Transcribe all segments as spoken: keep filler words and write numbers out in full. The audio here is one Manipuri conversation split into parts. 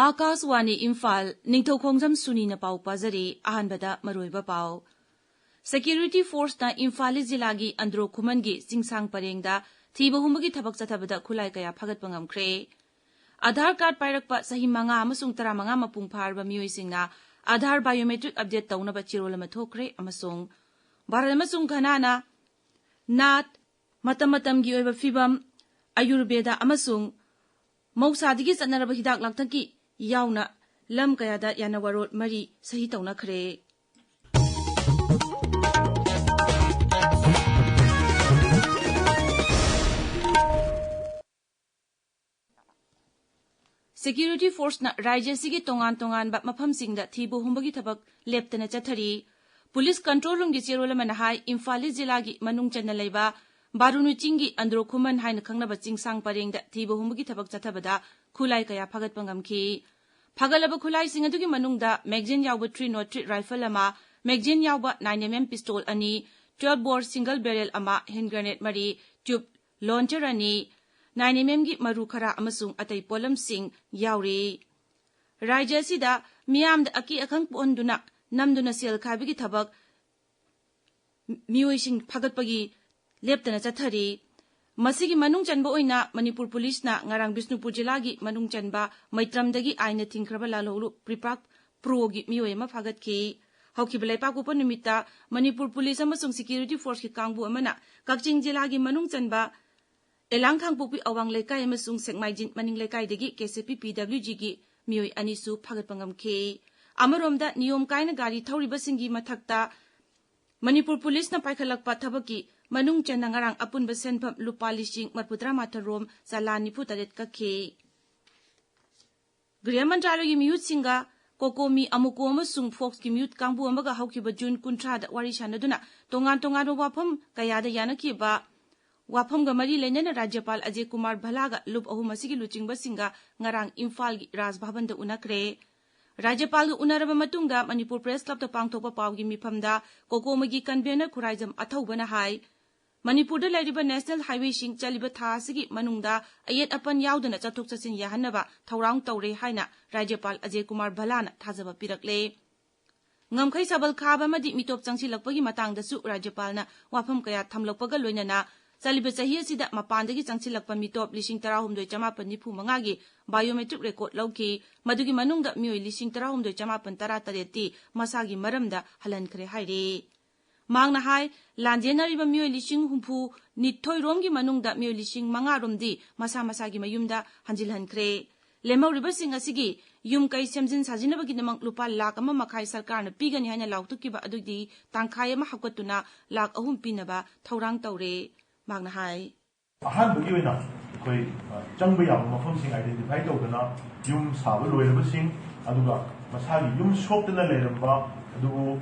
ꯑꯥꯀꯥꯁꯋꯥꯅꯤ ꯏꯝꯐꯥꯜ, ꯅꯤꯡꯊꯧꯈꯣꯡꯖꯝ ꯁꯨꯅꯤꯅ ꯄꯥꯎ ꯄꯥꯖꯔꯤ꯫ ꯑꯍꯥꯟꯕꯗ ꯃꯔꯨꯑꯣꯏꯕ ꯄꯥꯎ꯫ ꯁꯦꯀ꯭ꯌꯨꯔꯤꯇꯤ ꯐꯣꯔꯁꯅ ꯏꯝꯐꯥꯜ ꯏꯁ ꯖꯤꯂꯥꯒꯤ ꯑꯟꯗ꯭ꯔꯣ ꯈꯨꯃꯟꯒꯤ ꯆꯤꯡꯁꯥꯡ ꯄꯔꯦꯡꯗ ꯊꯤꯕ ꯍꯨꯝꯕꯒꯤ ꯊꯕꯛ ꯆꯠꯊꯕꯗ ꯈꯨꯠꯂꯥꯏ ꯀꯌꯥ ꯐꯥꯒꯠꯄ ꯉꯝꯈ꯭ꯔꯦ꯫ ꯑꯥꯙꯥꯔ ꯀꯥꯔꯗ ꯄꯥꯏꯔꯛꯄ ꯆꯍꯤ ꯃꯉꯥ ꯑꯃꯁꯨꯡ ꯇꯔꯥꯃꯉꯥ ꯃꯄꯨꯡ ꯐꯥꯔꯕ ꯃꯤꯑꯣꯏꯁꯤꯡꯅ ꯑꯥꯙꯥꯔ ꯕꯥꯏꯑꯣꯃꯦꯇ꯭ꯔꯤꯛ ꯑꯞꯗꯦꯠ ꯇꯧꯅꯕ ꯆꯦꯔꯣꯜ ꯑꯃ ꯊꯣꯛꯈ꯭ꯔꯦ꯫ ꯑꯃꯁꯨꯡ ꯚꯥꯔꯠ ꯑꯃꯁꯨꯡ ꯘꯅꯥꯅ ꯅꯥꯠ, ꯃꯇꯝ ꯃꯇꯝꯒꯤ ꯑꯣꯏꯕ ꯐꯤꯕꯝ, ꯑꯌꯨꯔꯕꯦꯗ ꯑꯃꯁꯨꯡ ꯃꯍꯧꯁꯥꯗꯒꯤ ꯆꯠꯅꯔꯕ ꯍꯤꯗꯥꯛ ꯂꯥꯡꯊꯛꯀꯤ ꯌꯥꯎꯅ ꯂꯝ ꯀꯌꯥꯗ ꯌꯥꯅꯋꯥꯔꯣꯜ ꯃꯔꯤ ꯁꯍꯤ ꯇꯧꯅꯈ꯭ꯔꯦ꯫ ꯁꯦꯀ꯭ꯌꯨꯔꯤꯇꯤ ꯐꯣꯔꯁꯅ ꯔꯥꯖ꯭ꯌ ꯑꯁꯤꯒꯤ ꯇꯣꯉꯥꯟ ꯇꯣꯉꯥꯟꯕ ꯃꯐꯝꯁꯤꯡꯗ ꯊꯤꯕ ꯍꯨꯝꯕꯒꯤ ꯊꯕꯛ ꯂꯦꯞꯇꯅ ꯆꯠꯊꯔꯤ꯫ ꯄꯨꯂꯤꯁ ꯀꯟꯇ꯭ꯔꯣꯜ ꯔꯨꯝꯒꯤ ꯆꯦꯔꯣꯜ ꯑꯃꯅ ꯍꯥꯏ, ꯏꯝꯐꯥꯜ ꯏꯁ ꯖꯤꯂꯥꯒꯤ ꯃꯅꯨꯡ ꯆꯟꯅ ꯂꯩꯕ ꯕꯥꯔꯨꯅꯤ ꯆꯤꯡꯒꯤ ꯑꯟꯗ꯭ꯔꯣ ꯈꯨꯃꯟ ꯍꯥꯏꯅ ꯈꯪꯅꯕ ꯆꯤꯡꯁꯥꯡ ꯄꯔꯦꯡꯗ ꯊꯤꯕ ꯍꯨꯝꯕꯒꯤ ꯊꯕꯛ ꯆꯠꯊꯕꯗ ꯈꯨꯠꯂꯥꯏ ꯀꯌꯥ ꯐꯥꯒꯠꯄ ꯉꯝꯈꯤ꯫ ꯐꯥꯒꯠꯂꯕ ꯈꯨꯠꯂꯥꯏꯁꯤꯡ ꯑꯗꯨꯒꯤ ꯃꯅꯨꯡꯗ magazine ꯌꯥꯎꯕ three nought three rifle ꯑꯃ, magazine ꯌꯥꯎꯕ nine M M pistol ꯑꯅꯤ, twelve bore single barrel ꯑꯃ, hand grenade ꯃꯔꯤ, tube launcher ꯑꯅꯤ, nine M M ꯒꯤ ꯃꯔꯨ ꯈꯔ ꯑꯃꯁꯨꯡ ꯑꯇꯩ ꯄꯣꯠꯂꯝꯁꯤꯡ ꯌꯥꯎꯔꯤ꯫ ꯔꯥꯖ꯭ꯌ ꯑꯁꯤꯗ ꯃꯤꯌꯥꯝꯗ ꯑꯀꯤ ꯑꯈꯪ ꯄꯣꯛꯍꯟꯗꯨꯅ ꯅꯝꯗꯨꯅ ꯁꯦꯜ ꯈꯥꯏꯕꯒꯤ ꯊꯕꯛ ꯃꯤꯑꯣꯏꯁꯤꯡ ꯐꯥꯒꯠꯄꯒꯤ ꯂꯦꯞꯇꯅ ꯆꯠꯊꯔꯤ꯫ ꯃꯁꯤꯒꯤ ꯃꯅꯨꯡ ꯆꯟꯕ ꯑꯣꯏꯅ ꯃꯅꯤꯄꯨꯔ ꯄꯨꯂꯤꯁꯅ ꯉꯔꯥꯡ ꯕꯤꯁꯅꯨꯄꯨꯔ ꯖꯤꯂꯥꯒꯤ ꯃꯅꯨꯡ ꯆꯟꯕ ꯃꯩꯇ꯭ꯔꯝꯗꯒꯤ ꯑꯥꯏꯟꯅ ꯊꯤꯡꯈ꯭ꯔꯕ ꯂꯥꯜꯍꯧꯂꯨꯞ ꯄ꯭ꯔꯤꯄꯥꯛ ꯄ꯭ꯔꯣꯒꯤ ꯃꯤꯑꯣꯏ ꯑꯃ ꯐꯥꯒꯠꯈꯤ꯫ ꯍꯧꯈꯤꯕ ꯂꯩꯄꯥꯛꯄꯣꯛꯄ ꯅꯨꯃꯤꯠꯇ ꯃꯅꯤꯄꯨꯔ ꯄꯨꯂꯤꯁ ꯑꯃꯁꯨꯡ ꯁꯦꯀ꯭ꯌꯨꯔꯤꯇꯤ ꯐꯣꯔꯁꯀꯤ ꯀꯥꯡꯕꯨ ꯑꯃꯅ ꯀꯛꯆꯤꯡ ꯖꯤꯂꯥꯒꯤ ꯃꯅꯨꯡ ꯆꯟꯕ ꯑꯦꯂꯥꯡ ꯈꯥꯡꯄꯣꯛꯄꯤ ꯑꯋꯥꯡ ꯂꯩꯀꯥꯏ ꯑꯃꯁꯨꯡ ꯁꯦꯛꯃꯥꯏꯖꯤꯟ ꯃꯅꯤꯡ ꯂꯩꯀꯥꯏꯗꯒꯤ K S A P P W G ꯒꯤ ꯃꯤꯑꯣꯏ ꯑꯅꯤꯁꯨ ꯐꯥꯒꯠꯄ ꯉꯝꯈꯤ꯫ ꯑꯃꯔꯣꯝꯗ, ꯅꯤꯌꯣꯝ ꯀꯥꯏꯅ ꯒꯥꯔꯤ ꯊꯧꯔꯤꯕꯁꯤꯡꯒꯤ ꯃꯊꯛꯇ ꯃꯅꯤꯄꯨꯔ ꯄꯨꯂꯤꯁꯅ ꯄꯥꯏꯈꯠꯂꯛꯄ ꯊꯕꯛꯀꯤ ꯃꯅꯨꯡ ꯆꯟꯅ ꯉꯔꯥꯡ ꯑꯄꯨꯟꯕ ꯁꯦꯟꯐꯝ ꯂꯨꯄꯥ ꯂꯤꯁꯤꯡ ꯃꯔꯤꯐꯨꯇꯔꯥ ꯃꯥꯊꯣꯏ ꯔꯣꯝ ꯆꯂꯥ ꯅꯤꯐꯨꯇꯔꯦꯠ ꯀꯛꯈꯤ꯫ ꯒ꯭ꯔꯤꯍ ꯃꯟꯇ꯭ꯔꯥꯂꯌꯒꯤ ꯃꯤꯍꯨꯠꯁꯤꯡꯒ ꯀꯣꯀꯣꯃꯤ, ꯑꯃꯨꯀꯣ ꯑꯃꯁꯨꯡ ꯐꯣꯛꯁꯀꯤ ꯃꯤꯍꯨꯠ ꯀꯥꯡꯕꯨ ꯑꯃꯒ ꯍꯧꯈꯤꯕ ꯖꯨꯟ ꯀꯨꯟꯊ꯭ꯔꯥꯗ ꯋꯥꯔꯤ ꯁꯥꯟꯅꯗꯨꯅ ꯇꯣꯉꯥꯟ ꯇꯣꯉꯥꯟꯕ ꯋꯥꯐꯝ ꯀꯌꯥꯗ ꯌꯥꯅꯈꯤꯕ ꯋꯥꯐꯝꯒ ꯃꯔꯤ ꯂꯩꯅꯅ ꯔꯥꯖ꯭ꯌꯄꯥꯜ ꯑꯖꯌ ꯀꯨꯃꯥꯔ ꯚꯜꯂꯥꯒ ꯂꯨꯞ ꯑꯍꯨꯝ ꯑꯁꯤꯒꯤ ꯂꯨꯆꯤꯡꯕꯁꯤꯡꯒ ꯉꯔꯥꯡ ꯏꯝꯐꯥꯜꯒꯤ ꯔꯥꯖ ꯚꯕꯟꯗ ꯎꯅꯈ꯭ꯔꯦ꯫ ꯔꯥꯖ꯭ꯌꯄꯥꯜꯒ ꯎꯅꯔꯕ ꯃꯇꯨꯡꯗ ꯃꯅꯤꯄꯨꯔ ꯄ꯭ꯔꯦꯁ ꯀ꯭ꯂꯕꯇ ꯄꯥꯡꯊꯣꯛꯄ ꯄꯥꯎꯒꯤ ꯃꯤꯐꯝꯗ ꯀꯣꯀꯣꯃꯒꯤ ꯀꯟꯚꯦꯅꯔ ꯈꯨꯔꯥꯏꯖꯝ ꯑꯊꯧꯕꯅ ꯍꯥꯏ, ꯃꯅꯤꯄꯨꯔꯗ ꯂꯩꯔꯤꯕ ꯅꯦꯁꯅꯦꯜ ꯍꯥꯏꯋꯦꯁꯤꯡ ꯆꯠꯂꯤꯕ ꯊꯥ ꯑꯁꯤꯒꯤ ꯃꯅꯨꯡꯗ ꯑꯌꯦꯠ ꯑꯄꯟ ꯌꯥꯎꯗꯅ ꯆꯠꯊꯣꯛ ꯆꯠꯁꯤꯟ ꯌꯥꯍꯟꯅꯕ ꯊꯧꯔꯥꯡ ꯇꯧꯔꯦ ꯍꯥꯏꯅ ꯔꯥꯖ꯭ꯌꯄꯥꯜ ꯑꯖꯌ ꯀꯨꯃꯥꯔ ꯚꯜꯂꯥꯅ ꯊꯥꯖꯕ ꯄꯤꯔꯛꯂꯦ꯫ ꯉꯝꯈꯩ ꯁꯥꯕꯜ ꯈꯥꯕ ꯑꯃꯗꯤ ꯃꯤꯇꯣꯞ ꯆꯪꯁꯤꯜꯂꯛꯄꯒꯤ ꯃꯇꯥꯡꯗꯁꯨ ꯔꯥꯖ꯭ꯌꯄꯥꯜꯅ ꯋꯥꯐꯝ ꯀꯌꯥ ꯊꯝꯂꯛꯄꯒ ꯂꯣꯏꯅꯅ ꯆꯠꯂꯤꯕ ꯆꯍꯤ ꯑꯁꯤꯗ ꯃꯄꯥꯟꯗꯒꯤ ꯆꯪꯁꯤꯜꯂꯛꯄ ꯃꯤꯇꯣꯞ ꯂꯤꯁꯤꯡ ꯇꯔꯥꯍꯨꯝꯗꯣꯏ ꯆꯃꯥꯄꯟ ꯅꯤꯐꯨ ꯃꯉꯥꯒꯤ ꯕꯥꯏꯑꯣꯃꯦꯇ꯭ꯔꯤꯛ ꯔꯦꯀꯣꯔꯗ ꯂꯧꯈꯤ꯫ ꯃꯗꯨꯒꯤ ꯃꯅꯨꯡꯗ ꯃꯤꯑꯣꯏ ꯂꯤꯁꯤꯡ ꯇꯔꯥꯍꯨꯝꯗꯣꯏ ꯆꯃꯥꯄꯟ ꯇꯔꯥ ꯇꯔꯦꯠꯇꯤ ꯃꯁꯥꯒꯤ ꯃꯔꯝꯗ ꯍꯜꯍꯟꯈ꯭ꯔꯦ ꯍꯥꯏꯔꯤ꯫ ꯃꯍꯥꯛꯅ ꯍꯥꯏ, ꯂꯥꯟꯖꯦꯟꯅꯔꯤꯕ ꯃꯤꯑꯣꯏ ꯂꯤꯁꯤꯡ ꯍꯨꯝꯐꯨ ꯅꯤꯊꯣꯏ ꯔꯣꯝꯒꯤ ꯃꯅꯨꯡꯗ ꯃꯤꯑꯣꯏ ꯂꯤꯁꯤꯡ ꯃꯉꯥ ꯔꯣꯝꯗꯤ ꯃꯁꯥ ꯃꯁꯥꯒꯤ ꯃꯌꯨꯝꯗ ꯍꯟꯖꯤꯜꯍꯟꯈ꯭ꯔꯦ꯫ ꯂꯦꯝꯍꯧꯔꯤꯕꯁꯤꯡ ꯑꯁꯤꯒꯤ ꯌꯨꯝ ꯀꯩ ꯁꯦꯝꯖꯤꯟ ꯁꯥꯖꯤꯟꯅꯕꯒꯤꯗꯃꯛ ꯂꯨꯄꯥ ꯂꯥꯈ ꯑꯃ ꯃꯈꯥꯏ ꯁꯔꯀꯥꯔꯅ ꯄꯤꯒꯅꯤ ꯍꯥꯏꯅ ꯂꯥꯎꯊꯣꯛꯈꯤꯕ ꯑꯗꯨꯗꯤ ꯇꯪꯈꯥꯏ ꯑꯃ ꯍꯥꯞꯀꯠꯇꯨꯅ ꯂꯥꯈ ꯑꯍꯨꯝ ꯄꯤꯅꯕ ꯊꯧꯔꯥꯡ ꯇꯧꯔꯦ, ꯃꯍꯥꯛꯅ ꯍꯥꯏ꯫ ꯑꯍꯥꯟꯕꯒꯤ ꯑꯣꯏꯅ ꯑꯩꯈꯣꯏ, ꯑ, ꯆꯪꯕ ꯌꯥꯕ ꯃꯐꯝꯁꯤꯡ identify ꯇꯧꯗꯅ ꯌꯨꯝ ꯁꯥꯕ ꯂꯣꯏꯔꯕꯁꯤꯡ, ꯑꯗꯨꯒ ꯃꯁꯥꯒꯤ ꯌꯨꯝ ꯁꯣꯛꯇꯅ ꯂꯩꯔꯝꯕ, ꯑꯗꯨꯕꯨ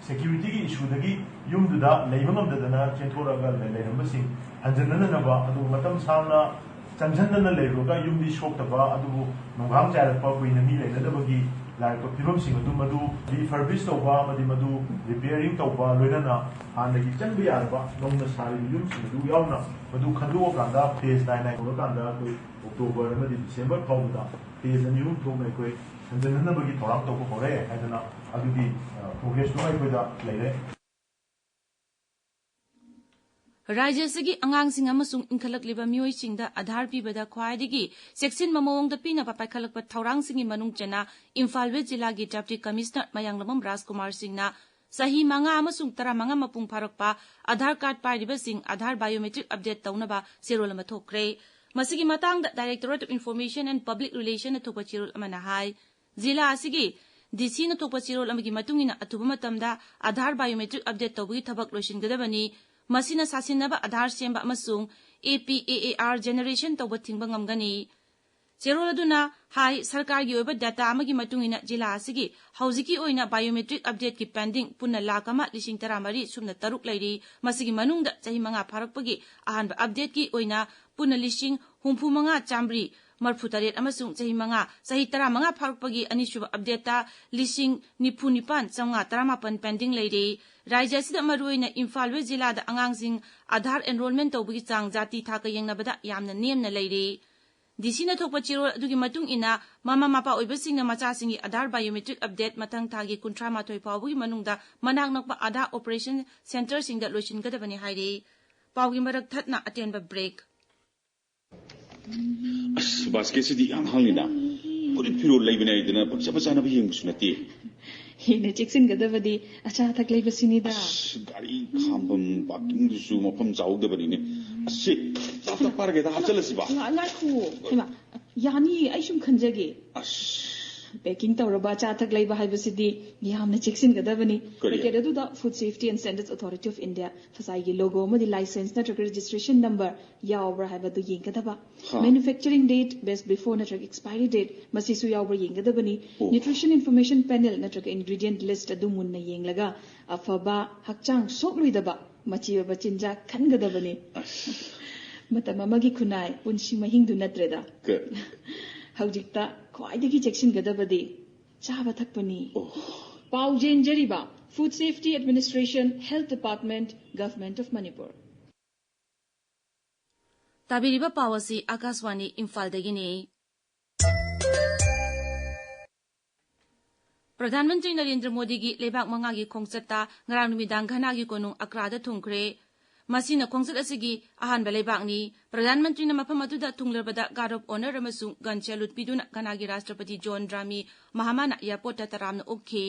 securityꯒꯤ issueꯗꯒꯤ ꯌꯨꯝꯗꯨꯗ ꯂꯩꯕ ꯉꯝꯗꯗꯅ ꯆꯦꯟꯊꯣꯔꯛꯑꯒ ꯂꯩ-, ꯂꯩꯔꯝꯕꯁꯤꯡ ꯍꯟꯖꯤꯟꯅꯅꯕ, ꯑꯗꯨꯒ ꯃꯇꯝ ꯁꯥꯡꯅ ꯆꯪꯁꯤꯟꯗꯅ ꯂꯩꯔꯨꯔꯒ ꯌꯨꯝꯗꯤ ꯁꯣꯛꯇꯕ, ꯑꯗꯨꯕꯨ ꯅꯣꯡꯈꯥꯡ ꯆꯥꯏꯔꯛꯄ, ꯀꯨꯏꯅ ꯃꯤ ꯂꯩꯅꯗꯕꯒꯤ ꯂꯥꯏꯔꯛꯄ ꯐꯤꯕꯝꯁꯤꯡ ꯑꯗꯨ ꯃꯗꯨ refurbish ꯇꯧꯕ ꯑꯃꯗꯤ ꯃꯗꯨ repairing ꯇꯧꯕ, ꯂꯣꯏꯅꯅ ꯍꯥꯟꯅꯒꯤ ꯆꯪꯕ ꯌꯥꯔꯕ ꯅꯧꯅ ꯁꯥꯔꯤꯕ ꯌꯨꯝꯁꯤꯡ ꯑꯗꯨ ꯌꯥꯎꯅ ꯃꯗꯨ ꯈꯟꯗꯣꯛꯑꯀꯥꯟꯗ phase nine nine ꯍꯧꯔꯀꯥꯟꯗ ꯑꯩꯈꯣꯏ October ꯑꯃꯗꯤ December ꯐꯥꯎꯕꯗ phase ꯑꯅꯤ ꯑꯍꯨꯝ ꯊꯣꯛꯅ ꯑꯩꯈꯣꯏ ꯍꯟꯖꯤꯟꯅꯅꯕꯒꯤ ꯊꯧꯔꯥꯡ ꯇꯧꯕ ꯍꯧꯔꯦ ꯍꯥꯏꯗꯅ ꯑꯗꯨꯒꯤ, ꯑ, progressꯇꯨꯃ ꯑꯩꯈꯣꯏꯗ ꯂꯩꯔꯦ꯫ ꯔꯥꯖ꯭ꯌ ꯑꯁꯤꯒꯤ ꯑꯉꯥꯡꯁꯤꯡ ꯑꯃꯁꯨꯡ ꯏꯟꯈꯠꯂꯛꯂꯤꯕ ꯃꯤꯑꯣꯏꯁꯤꯡꯗ ꯑꯙꯥꯔ ꯄꯤꯕꯗ ꯈ꯭ꯋꯥꯏꯗꯒꯤ ꯆꯦꯛꯁꯤꯟꯕ ꯃꯑꯣꯡꯗ ꯄꯤꯅꯕ ꯄꯥꯏꯈꯠꯂꯛꯄ ꯊꯧꯔꯥꯡꯁꯤꯡꯒꯤ ꯃꯅꯨꯡ ꯆꯟꯅ ꯏꯝꯐꯥꯜ ꯋꯦꯁ ꯖꯤꯂꯥꯒꯤ Deputy Commissioner ꯃꯌꯥꯡꯂꯝꯕꯝ ꯔꯥꯖꯀꯨꯃꯥꯔ ꯁꯤꯡꯅ ꯆꯍꯤ ꯃꯉꯥ ꯑꯃꯁꯨꯡ ꯇꯔꯥꯃꯉꯥ ꯃꯄꯨꯡ ꯐꯥꯔꯛꯄ ꯑꯙꯥꯔ ꯀꯥꯔꯗ ꯄꯥꯏꯔꯤꯕꯁꯤꯡ ꯑꯙꯥꯔ biometric update ꯇꯧꯅꯕ ꯆꯦꯔꯣꯜ ꯑꯃ ꯊꯣꯛꯈ꯭ꯔꯦ꯫ ꯃꯁꯤꯒꯤ ꯃꯇꯥꯡꯗ Directorate of Information and Public Relationꯅ ꯊꯣꯛꯄ ꯆꯦꯔꯣꯜ ꯑꯃꯅ ꯍꯥꯏ, ꯖꯤꯂꯥ ꯑꯁꯤꯒꯤ DCꯅ ꯊꯣꯛꯄ ꯆꯦꯔꯣꯜ ꯑꯃꯒꯤ ꯃꯇꯨꯡ ꯏꯟꯅ ꯑꯊꯨꯕ ꯃꯇꯝꯗ ꯑꯙꯥꯔ biometric update ꯇꯧꯕꯒꯤ ꯊꯕꯛ ꯂꯣꯏꯁꯤꯟꯒꯗꯕꯅꯤ꯫ ꯃꯁꯤꯅ ꯁꯥꯁꯤꯟꯅꯕ ꯑꯙꯥꯔ ꯁꯦꯝꯕ ꯑꯃꯁꯨꯡ APAAR generation ꯇꯧꯕ ꯊꯤꯡꯕ ꯉꯝꯒꯅꯤ꯫ ꯆꯦꯔꯣꯜ ꯑꯗꯨꯅ ꯍꯥꯏ, ꯁꯔꯀꯥꯔꯒꯤ ꯑꯣꯏꯕ data ꯑꯃꯒꯤ ꯃꯇꯨꯡ ꯏꯟꯅ ꯖꯤꯂꯥ ꯑꯁꯤꯒꯤ ꯍꯧꯖꯤꯛꯀꯤ ꯑꯣꯏꯅ biometric updateꯀꯤ pending ꯄꯨꯟꯅ ꯂꯥꯈ ꯑꯃ ꯂꯤꯁꯤꯡ ꯇꯔꯥꯃꯔꯤ ꯁꯨꯞꯅ ꯇꯔꯨꯛ ꯂꯩꯔꯤ꯫ ꯃꯁꯤꯒꯤ ꯃꯅꯨꯡꯗ ꯆꯍꯤ ꯃꯉꯥ ꯐꯥꯔꯛꯄꯒꯤ ꯑꯍꯥꯟꯕ updateꯀꯤ ꯑꯣꯏꯅ ꯄꯨꯟꯅ ꯂꯤꯁꯤꯡ ꯍꯨꯝꯐꯨ ꯃꯉꯥ ꯆꯥꯝꯃꯔꯤ ꯃꯔꯤꯐꯨꯇꯔꯦꯠ ꯑꯃꯁꯨꯡ ꯆꯍꯤ ꯃꯉꯥ, ꯆꯍꯤ ꯇꯔꯥꯃꯉꯥ ꯐꯥꯔꯛꯄꯒꯤ ꯑꯅꯤꯁꯨꯕ ꯑꯞꯗꯦꯠꯇ ꯂꯤꯁꯤꯡ ꯅꯤꯐꯨ ꯅꯤꯄꯥꯟ ꯆꯥꯝꯃꯉꯥ ꯇꯔꯥꯃꯥꯄꯟ ꯄꯦꯟꯗꯤꯡ ꯂꯩꯔꯤ꯫ ꯔꯥꯖ꯭ꯌ ꯑꯁꯤꯗ ꯃꯔꯨꯑꯣꯏꯅ ꯏꯝꯐꯥꯜ ꯋꯦꯁ ꯖꯤꯂꯥꯗ ꯑꯉꯥꯡꯁꯤꯡ ꯑꯥꯙꯥꯔ ꯑꯦꯟꯔꯣꯜꯃꯦꯟ ꯇꯧꯕꯒꯤ ꯆꯥꯡ ꯖꯥꯇꯤ ꯊꯥꯛꯀ ꯌꯦꯡꯅꯕꯗ ꯌꯥꯝꯅ ꯅꯦꯝꯅ ꯂꯩꯔꯤ꯫ ꯗꯤ ꯁꯤꯅ ꯊꯣꯛꯄ ꯆꯦꯔꯣꯜ ꯑꯗꯨꯒꯤ ꯃꯇꯨꯡ ꯏꯟꯅ, ꯃꯃꯥ ꯃꯄꯥ ꯑꯣꯏꯕꯁꯤꯡꯅ ꯃꯆꯥꯁꯤꯡꯒꯤ ꯑꯥꯙꯥꯔ ꯕꯥꯏꯑꯣꯃꯦꯇ꯭ꯔꯤꯛ ꯑꯞꯗꯦꯠ ꯃꯊꯪ ꯊꯥꯒꯤ ꯀꯨꯟꯊ꯭ꯔꯥ ꯃꯥꯊꯣꯏ ꯐꯥꯎꯕꯒꯤ ꯃꯅꯨꯡꯗ ꯃꯅꯥꯛ ꯅꯛꯄ ꯑꯥꯙꯥ ꯑꯣꯄꯔꯦꯁꯟ ꯁꯦꯟꯇꯔꯁꯤꯡꯗ ꯂꯣꯏꯁꯤꯟꯒꯗꯕꯅꯤ ꯍꯥꯏꯔꯤ꯫ ꯄꯥꯎꯒꯤ ꯃꯔꯛ ꯊꯠꯅ ꯑꯇꯦꯟꯕ ꯕ꯭ꯔꯦꯛ꯫ ꯑꯁ, ꯕꯥꯁꯀꯦꯠꯁꯤꯗꯤ ꯌꯥꯝ ꯍꯥꯡꯉꯤꯅ꯫ ꯐꯨꯔꯤꯠ ꯐꯤꯔꯣꯜ ꯂꯩꯕꯅꯦ ꯍꯥꯏꯗꯅ ꯄꯪꯆꯥ ꯆꯥꯅꯕ ꯌꯦꯡꯕꯁꯨ ꯅꯠꯇꯦ꯫ ꯍꯦꯟꯅ ꯆꯦꯛꯁꯤꯟꯒꯗꯕꯗꯤ ꯑꯆꯥ ꯑꯊꯛ ꯂꯩꯕꯁꯤꯅꯤꯗ꯫ ꯑꯁ, ꯒꯥꯔꯤ ꯈꯥꯝꯐꯝ ꯄꯥꯔꯀꯤꯡꯗꯨꯁꯨ ꯃꯐꯝ ꯆꯥꯍꯧꯗꯕꯅꯤꯅꯦ꯫ ꯑꯁꯤ ꯆꯥ ꯊꯛ ꯄꯥꯔꯒꯦꯗ ꯍꯥꯞꯆꯜꯂꯁꯤꯕ꯫ ꯉꯥ-, ꯉꯥꯏꯈꯣ꯫ ꯍꯩꯃꯥ, ꯌꯥꯅꯤ, ꯑꯩ ꯁꯨꯝ ꯈꯟꯖꯒꯦ꯫ ꯑꯁ꯫ ꯄꯦꯀꯤꯡ ꯇꯧꯔꯕ ꯑꯆꯥ ꯑꯊꯛ ꯂꯩꯕ ꯍꯥꯏꯕꯁꯤꯗꯤ ꯌꯥꯝꯅ ꯆꯦꯛꯁꯤꯟꯒꯗꯕꯅꯤ꯫ ꯀꯔꯤ? ꯄꯦꯀꯦꯠ ꯑꯗꯨꯗ Food Safety and Standards Authority of India, ꯐꯁꯥꯏꯒꯤ ꯂꯣꯒꯣ ꯑꯃꯗꯤ ꯂꯥꯏꯁꯦꯟꯁ ꯅꯠꯇ꯭ꯔꯒ ꯔꯦꯖꯤꯁꯇ꯭ꯔꯦꯁꯟ ꯅꯝꯕꯔ ꯌꯥꯎꯕ꯭ꯔꯥ ꯍꯥꯏꯕꯗꯨ ꯌꯦꯡꯒꯗꯕ꯫ ꯍꯥ꯫ Manufacturing date, best before ꯅꯠꯇ꯭ꯔꯒ expiry date, ꯃꯁꯤꯁꯨ ꯌꯥꯎꯕ꯭ꯔꯥ ꯌꯦꯡꯒꯗꯕꯅꯤ꯫ ꯑꯣ꯫ Nutrition Information Panel ꯅꯠꯇ꯭ꯔꯒ ingredient list ꯑꯗꯨ ꯃꯨꯟꯅ ꯌꯦꯡꯂꯒ ꯑꯐꯕ, ꯍꯛꯆꯥꯡ ꯁꯣꯛꯂꯣꯏꯗꯕ, ꯃꯆꯤ ꯑꯣꯏꯕ ꯆꯤꯟꯖꯥꯛ ꯈꯟꯒꯗꯕꯅꯤ꯫ ꯑꯁ꯫ ꯃꯇꯝ ꯑꯃꯒꯤ ꯈꯨꯟꯅꯥꯏ, ꯄꯨꯟꯁꯤ ꯃꯍꯤꯡꯗꯨ ꯅꯠꯇ꯭ꯔꯦꯗ꯫ ꯀ- ꯍꯧꯖꯤꯛꯇ ꯈ꯭ꯋꯥꯏꯗꯒꯤ ꯆꯦꯛꯁꯤꯟꯒꯗꯕꯗꯤ ꯆꯥꯕ ꯊꯛꯄꯅꯤ꯫ ꯑꯣ꯫ ꯄꯥꯎ ꯆꯦꯟꯖꯔꯤꯕ Food Safety Administration, Health Department, Government of Manipur꯫ ꯇꯥꯕꯤꯔꯤꯕ ꯄꯥꯎ ꯑꯁꯤ ꯑꯥꯀꯥꯁꯋꯥꯅꯤ ꯏꯝꯐꯥꯜꯗꯒꯤꯅꯤ꯫ ꯄ꯭ꯔꯙꯥꯟ ꯃꯟꯇ꯭ꯔꯤ ꯅꯔꯦꯟꯗ꯭ꯔ ꯃꯣꯗꯤꯒꯤ ꯂꯩꯕꯥꯛ ꯃꯉꯥꯒꯤ ꯈꯣꯡꯆꯠꯇ ꯉꯔꯥꯡ ꯅꯨꯃꯤꯗꯥꯡ ꯘꯅꯥꯒꯤ ꯀꯣꯅꯨꯡ ꯑꯀ꯭ꯔꯥꯗ ꯊꯨꯡꯈ꯭ꯔꯦ꯫ ꯃꯁꯤꯅ ꯈꯣꯡꯆꯠ ꯑꯁꯤꯒꯤ ꯑꯍꯥꯟꯕ ꯂꯩꯕꯥꯛꯅꯤ꯫ ꯄ꯭ꯔꯙꯥꯟ ꯃꯟꯇ꯭ꯔꯤꯅ ꯃꯐꯝ ꯑꯗꯨꯗ ꯊꯨꯡꯂꯕꯗ guard of honour ꯑꯃꯁꯨꯡ gun salute ꯄꯤꯗꯨꯅ ꯘꯅꯥꯒꯤ ꯔꯥꯁꯇ꯭ꯔꯄꯇꯤ ꯖꯣꯟ ꯗ꯭ꯔꯥꯃꯤ ꯃꯍꯥꯃꯥꯅ airport ꯇ ꯇꯔꯥꯝꯅ ꯑꯣꯛꯈꯤ꯫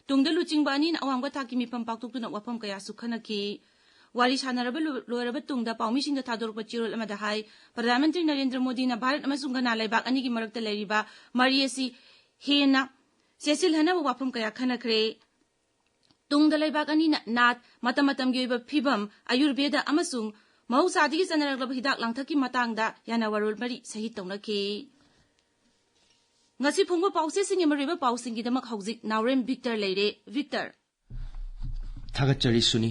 ꯇꯨꯡꯗ ꯂꯨꯆꯤꯡꯕ ꯑꯅꯤꯅ ꯑꯋꯥꯡꯕ ꯊꯥꯛꯀꯤ ꯃꯤꯐꯝ ꯄꯥꯡꯊꯣꯛꯇꯨꯅ ꯋꯥꯐꯝ ꯀꯌꯥꯁꯨ ꯈꯟꯅꯈꯤ꯫ ꯋꯥꯔꯤ ꯁꯥꯟꯅꯔꯕ ꯂꯣ-, ꯂꯣꯏꯔꯕ ꯇꯨꯡꯗ ꯄꯥꯎꯃꯤꯁꯤꯡꯗ ꯊꯥꯗꯣꯔꯛꯄ ꯆꯦꯔꯣꯜ ꯑꯃꯗ ꯍꯥꯏ, ꯄ꯭ꯔꯙꯥꯟ ꯃꯟꯇ꯭ꯔꯤ ꯅꯔꯦꯟꯗ꯭ꯔ ꯃꯣꯗꯤꯅ ꯚꯥꯔꯠ ꯑꯃꯁꯨꯡ ꯘꯅꯥ ꯂꯩꯕꯥꯛ ꯑꯅꯤꯒꯤ ꯃꯔꯛꯇ ꯂꯩꯔꯤꯕ ꯃꯔꯤ ꯑꯁꯤ ꯍꯦꯟꯅ ꯆꯦꯠꯁꯤꯜꯍꯟꯅꯕ ꯋꯥꯐꯝ ꯀꯌꯥ ꯈꯟꯅꯈ꯭ꯔꯦ꯫ ꯇꯨꯡꯗ ꯂꯩꯕꯥꯛ ꯑꯅꯤꯅ ꯅꯥꯠ, ꯃꯇꯝ ꯃꯇꯝꯒꯤ ꯑꯣꯏꯕ ꯐꯤꯕꯝ, ꯑꯌꯨꯔꯕꯦꯗ ꯑꯃꯁꯨꯡ ꯃꯍꯧꯁꯥꯗꯒꯤ ꯆꯠꯅꯔꯛꯂꯕ ꯍꯤꯗꯥꯛ ꯂꯥꯡꯊꯛꯀꯤ ꯃꯇꯥꯡꯗ ꯌꯥꯅꯋꯥꯔꯣꯜ ꯃꯔꯤ ꯁꯍꯤ ꯇꯧꯅꯈꯤ꯫ ꯉꯁꯤ ꯐꯣꯡꯕ ꯄꯥꯎꯆꯦꯁꯤꯡꯒꯤ ꯃꯔꯨꯑꯣꯏꯕ ꯄꯥꯎꯁꯤꯡꯒꯤꯗꯃꯛ ꯍꯧꯖꯤꯛ ꯅꯥꯎꯔꯦꯝ ꯚꯤꯛꯇꯔ ꯂꯩꯔꯦ꯫ ꯚꯤꯛꯇꯔ꯫ ꯊꯥꯒꯠꯆꯔꯤ ꯁꯨꯅꯤ꯫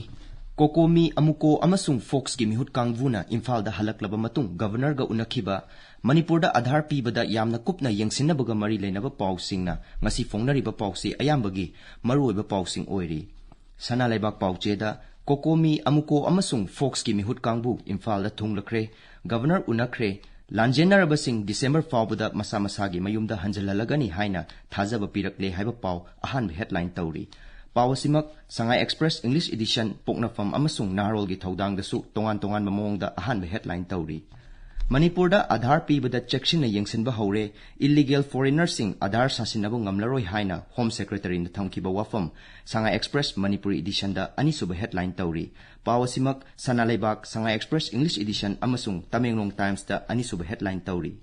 ꯀꯣꯀꯣꯃꯤ, ꯑꯃꯨꯀꯣ ꯑꯃꯁꯨꯡ ꯐꯣꯛꯁꯀꯤ ꯃꯤꯍꯨꯠ ꯀꯥꯡꯕꯨꯅ ꯏꯝꯐꯥꯜꯗ ꯍꯜꯂꯛꯂꯕ ꯃꯇꯨꯡ ꯒꯕꯔꯅꯔꯒ ꯎꯅꯈꯤꯕ, ꯃꯅꯤꯄꯨꯔꯗ ꯑꯥꯙꯥꯔ ꯄꯤꯕꯗ ꯌꯥꯝꯅ ꯀꯨꯞꯅ ꯌꯦꯡꯁꯤꯟꯅꯕꯒ ꯃꯔꯤ ꯂꯩꯅꯕ ꯄꯥꯎꯁꯤꯡꯅ ꯉꯁꯤ ꯐꯣꯡꯅꯔꯤꯕ ꯄꯥꯎꯁꯤ ꯑꯌꯥꯝꯕꯒꯤ ꯃꯔꯨꯑꯣꯏꯕ ꯄꯥꯎꯁꯤꯡ ꯑꯣꯏꯔꯤ꯫ ꯁꯅꯥ ꯂꯩꯕꯥꯛ ꯄꯥꯎꯆꯦꯗ ꯀꯣꯀꯣꯃꯤ, ꯑꯃꯨꯀꯣ ꯑꯃꯁꯨꯡ ꯐꯣꯛꯁꯀꯤ ꯃꯤꯍꯨꯠ ꯀꯥꯡꯕꯨ ꯏꯝꯐꯥꯜꯗ ꯊꯨꯡꯂꯈ꯭ꯔꯦ, ꯒꯕꯔꯅꯔ ꯎꯅꯈ꯭ꯔꯦ, ꯂꯥꯟꯖꯦꯟꯅꯔꯕꯁꯤꯡ ꯗꯤꯁꯦꯝꯕꯔ ꯐꯥꯎꯕꯗ ꯃꯁꯥ ꯃꯁꯥꯒꯤ ꯃꯌꯨꯝꯗ ꯍꯟꯖꯤꯜꯍꯜꯂꯒꯅꯤ ꯍꯥꯏꯅ ꯊꯥꯖꯕ ꯄꯤꯔꯛꯂꯦ ꯍꯥꯏꯕ ꯄꯥꯎ ꯑꯍꯥꯟꯕ ꯍꯦꯗꯂꯥꯏꯟ ꯇꯧꯔꯤ꯫ ꯄꯥꯎ ꯑꯁꯤꯃꯛ ꯁꯉꯥꯏ ꯑꯦꯛꯁꯄ꯭ꯔꯦꯁ ꯏꯪꯂꯤꯁ ꯏꯗꯤꯁꯟ, ꯄꯣꯛꯅꯐꯝ ꯑꯃꯁꯨꯡ ꯅꯍꯥꯔꯣꯜꯒꯤ ꯊꯧꯗꯥꯡꯗꯁꯨ ꯇꯣꯉꯥꯟ ꯇꯣꯉꯥꯟꯕ ꯃꯑꯣꯡꯗ ꯑꯍꯥꯟꯕ ꯍꯦꯗꯂꯥꯏꯟ ꯇꯧꯔꯤ꯫ ꯃꯅꯤꯄꯨꯔꯗ ꯑꯥꯙꯥꯔ ꯄꯤꯕꯗ ꯆꯦꯛꯁꯤꯟꯅ ꯌꯦꯡꯁꯤꯟꯕ ꯍꯧꯔꯦ, ꯏꯜꯂꯤꯒꯦꯜ ꯐꯣꯔꯦꯅꯔꯁꯤꯡ ꯑꯥꯙꯥꯔ ꯁꯥꯁꯤꯟꯅꯕ ꯉꯝꯂꯔꯣꯏ ꯍꯥꯏꯅ ꯍꯣꯝ ꯁꯦꯀ꯭ꯔꯦꯇꯔꯤꯅ ꯊꯝꯈꯤꯕ ꯋꯥꯐꯝ ꯁꯉꯥꯏ ꯑꯦꯛꯁꯄ꯭ꯔꯦꯁ ꯃꯅꯤꯄꯨꯔꯤ ꯏꯗꯤꯁꯟꯗ ꯑꯅꯤꯁꯨꯕ ꯍꯦꯗꯂꯥꯏꯟ ꯇꯧꯔꯤ꯫ ꯄꯥꯎ ꯑꯁꯤꯃꯛ ꯁꯅꯥ ꯂꯩꯕꯥꯛ, ꯁꯉꯥꯏ ꯑꯦꯛꯁꯄ꯭ꯔꯦꯁ ꯏꯪꯂꯤꯁ ꯏꯗꯤꯁꯟ ꯑꯃꯁꯨꯡ ꯇꯃꯦꯡꯂꯣꯡ ꯇꯥꯏꯝꯁꯇ ꯑꯅꯤꯁꯨꯕ ꯍꯦꯗꯂꯥꯏꯟ ꯇꯧꯔꯤ꯫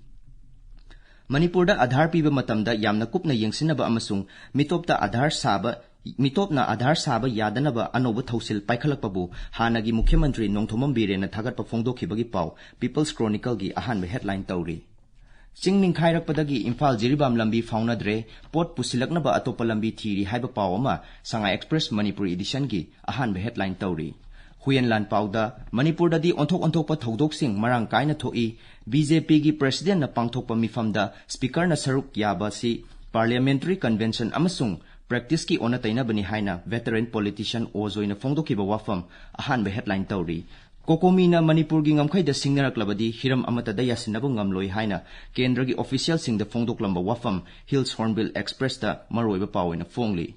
ꯃꯅꯤꯄꯨꯔꯗ ꯑꯥꯙꯥꯔ ꯄꯤꯕ ꯃꯇꯝꯗ ꯌꯥꯝꯅ ꯀꯨꯞꯅ ꯌꯦꯡꯁꯤꯟꯅꯕ ꯑꯃꯁꯨꯡ ꯃꯤꯇꯣꯞꯇ ꯑꯥꯙꯥꯔ ꯁꯥꯕ, ꯃꯤꯇꯣꯞꯅ ꯑꯥꯙꯥꯔ ꯁꯥꯕ ꯌꯥꯗꯅꯕ ꯑꯅꯧꯕ ꯊꯧꯁꯤꯜ ꯄꯥꯏꯈꯠꯂꯛꯄꯕꯨ ꯍꯥꯟꯅꯒꯤ ꯃꯨꯈ꯭ꯌ ꯃꯟꯇ꯭ꯔꯤ ꯅꯣꯡꯊꯣꯝꯕꯝ ꯕꯤꯔꯦꯟꯅ ꯊꯥꯒꯠꯄ ꯐꯣꯡꯗꯣꯛꯈꯤꯕꯒꯤ ꯄꯥꯎ ꯄꯤꯄꯜꯁ ꯀ꯭ꯔꯣꯅꯤꯀꯜꯒꯤ ꯑꯍꯥꯟꯕ ꯍꯦꯗꯂꯥꯏꯟ ꯇꯧꯔꯤ꯫ ꯆꯤꯡ ꯅꯤꯡꯈꯥꯏꯔꯛꯄꯗꯒꯤ ꯏꯝꯐꯥꯜ ꯖꯤꯔꯤꯕꯥꯝ ꯂꯝꯕꯤ ꯐꯥꯎꯅꯗ꯭ꯔꯦ, ꯄꯣꯠ ꯄꯨꯁꯤꯜꯂꯛꯅꯕ ꯑꯇꯣꯞꯄ ꯂꯝꯕꯤ ꯊꯤꯔꯤ ꯍꯥꯏꯕ ꯄꯥꯎ ꯑꯃ ꯁꯉꯥꯏ ꯑꯦꯛꯁꯄ꯭ꯔꯦꯁ ꯃꯅꯤꯄꯨꯔꯤ ꯏꯗꯤꯁꯟꯒꯤ ꯑꯍꯥꯟꯕ ꯍꯦꯗꯂꯥꯏꯟ ꯇꯧꯔꯤ꯫ ꯍꯨꯌꯦꯟ ꯂꯥꯟ ꯄꯥꯎꯗ ꯃꯅꯤꯄꯨꯔꯗꯗꯤ ꯑꯣꯟꯊꯣꯛ ꯑꯣꯟꯊꯣꯛꯄ ꯊꯧꯗꯣꯛꯁꯤꯡ ꯃꯔꯥꯡ ꯀꯥꯏꯅ ꯊꯣꯛꯏ, ꯕꯤ ꯖꯦ ꯄꯤꯒꯤ ꯄ꯭ꯔꯦꯁꯤꯗꯦꯟꯠꯅ ꯄꯥꯡꯊꯣꯛꯄ ꯃꯤꯐꯝꯗ ꯁ꯭ꯄꯤꯀꯔꯅ ꯁꯔꯨꯛ ꯌꯥꯕ ꯑꯁꯤ ꯄꯥꯔꯂꯤꯌꯥꯃꯦꯟꯇꯔꯤ ꯀꯟꯚꯦꯟꯁꯟ ꯑꯃꯁꯨꯡ ꯄ꯭ꯔꯦꯛꯇꯤꯁꯀꯤ ꯑꯣꯟꯅ ꯇꯩꯅꯕꯅꯤ ꯍꯥꯏꯅ ꯚꯦꯇꯔꯟ ꯄꯣꯂꯤꯇꯤꯁꯤꯌꯟ ꯑꯣꯖ ꯑꯣꯏꯅ ꯐꯣꯡꯗꯣꯛꯈꯤꯕ ꯋꯥꯐꯝ ꯑꯍꯥꯟꯕ ꯍꯦꯗꯂꯥꯏꯟ ꯇꯧꯔꯤ꯫ ꯀꯣꯀꯣꯃꯤꯅ ꯃꯅꯤꯄꯨꯔꯒꯤ ꯉꯝꯈꯩꯗ ꯁꯤꯡꯅꯔꯛꯂꯕꯗꯤ ꯍꯤꯔꯝ ꯑꯃꯠꯇꯗ ꯌꯥꯁꯤꯟꯅꯕ ꯉꯝꯂꯣꯏ ꯍꯥꯏꯅ ꯀꯦꯟꯗ꯭ꯔꯒꯤ ꯑꯣꯐꯤꯁꯤꯌꯦꯜꯁꯤꯡꯗ ꯐꯣꯡꯗꯣꯛꯂꯝꯕ ꯋꯥꯐꯝ ꯍꯤꯜꯁ ꯍꯣꯔꯟꯕꯤꯜ ꯑꯦꯛꯁꯄ꯭ꯔꯦꯁꯇ ꯃꯔꯨꯑꯣꯏꯕ ꯄꯥꯎ ꯑꯣꯏꯅ ꯐꯣꯡꯂꯤ꯫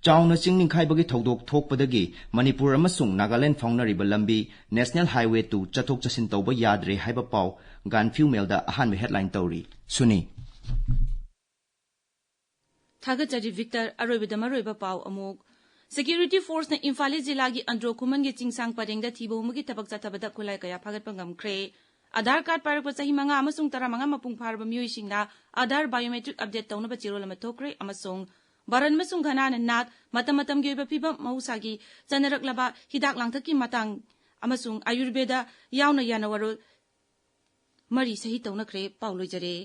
ꯆꯥꯎꯅ ꯆꯤꯡ ꯅꯤꯡꯈꯥꯏꯕꯒꯤ ꯊꯧꯗꯣꯛ ꯊꯣꯛꯄꯗꯒꯤ ꯃꯅꯤꯄꯨꯔ ꯑꯃꯁꯨꯡ ꯅꯥꯒꯥꯂꯦꯟ ꯐꯥꯎꯅꯔꯤꯕ ꯂꯝꯕꯤ ꯅꯦꯁꯅꯦꯜ ꯍꯥꯏꯋꯦ ꯇꯨ ꯆꯠꯊꯣꯛ ꯆꯠꯁꯤꯟ ꯇꯧꯕ ꯌꯥꯗ꯭ꯔꯦ ꯍꯥꯏꯕ ꯄꯥꯎ ꯒꯥꯟꯐ꯭ꯌꯨ ꯃꯦꯜꯗ ꯑꯍꯥꯟꯕ ꯍꯦꯗꯂꯥꯏꯟ ꯇꯧꯔꯤ꯫ ꯁꯨꯅꯤ꯫ ꯊꯥꯒꯠꯆꯔꯤ ꯚꯤꯛꯇꯔ꯫ ꯑꯔꯣꯏꯕꯗ ꯃꯔꯨꯑꯣꯏꯕ ꯄꯥꯎ ꯑꯃꯨꯛ꯫ ꯁꯦꯀ꯭ꯌꯨꯔꯤꯇꯤ ꯐꯣꯔꯁꯅ ꯏꯝꯐꯥꯜ ꯏꯁ ꯖꯤꯂꯥꯒꯤ ꯑꯟꯗ꯭ꯔꯣ ꯈꯨꯃꯟꯒꯤ ꯆꯤꯡꯁꯥꯡ ꯄꯔꯦꯡꯗ ꯊꯤꯕ ꯍꯨꯝꯕꯒꯤ ꯊꯕꯛ ꯆꯠꯊꯕꯗ ꯈꯨꯠꯂꯥꯏ ꯀꯌꯥ ꯐꯥꯒꯠꯄ ꯉꯝꯈ꯭ꯔꯦ꯫ ꯑꯥꯙꯥꯔ ꯀꯥꯔꯗ ꯄꯥꯏꯔꯛꯄ ꯆꯍꯤ ꯃꯉꯥ ꯑꯃꯁꯨꯡ ꯇꯔꯥꯃꯉꯥ ꯃꯄꯨꯡ ꯐꯥꯔꯕ ꯃꯤꯑꯣꯏꯁꯤꯡꯅ ꯑꯥꯙꯥꯔ ꯕꯥꯏꯑꯣꯃꯦꯇ꯭ꯔꯤꯛ ꯑꯞꯗꯦꯠ ꯇꯧꯅꯕ ꯆꯦꯔꯣꯜ ꯑꯃ ꯊꯣꯛꯈ꯭ꯔꯦ ꯑꯃꯁꯨꯡ ꯚꯥꯔꯠ ꯑꯃꯁꯨꯡ ꯘꯅꯥꯅ ꯅꯥꯠ, ꯃꯇꯝ ꯃꯇꯝꯒꯤ ꯑꯣꯏꯕ ꯐꯤꯕꯝ, ꯃꯍꯧꯁꯥꯒꯤ ꯆꯠꯅꯔꯛꯂꯕ ꯍꯤꯗꯥꯛ ꯂꯥꯡꯊꯛꯀꯤ ꯃꯇꯥꯡ ꯑꯃꯁꯨꯡ ꯑꯥꯌꯨꯔꯕꯦꯗ ꯌꯥꯎꯅ ꯌꯥꯅꯋꯥꯔꯣꯜ ꯃꯔꯤ ꯁꯍꯤ ꯇꯧꯅꯈ꯭ꯔꯦ꯫ ꯄꯥꯎ ꯂꯣꯏꯖꯔꯦ꯫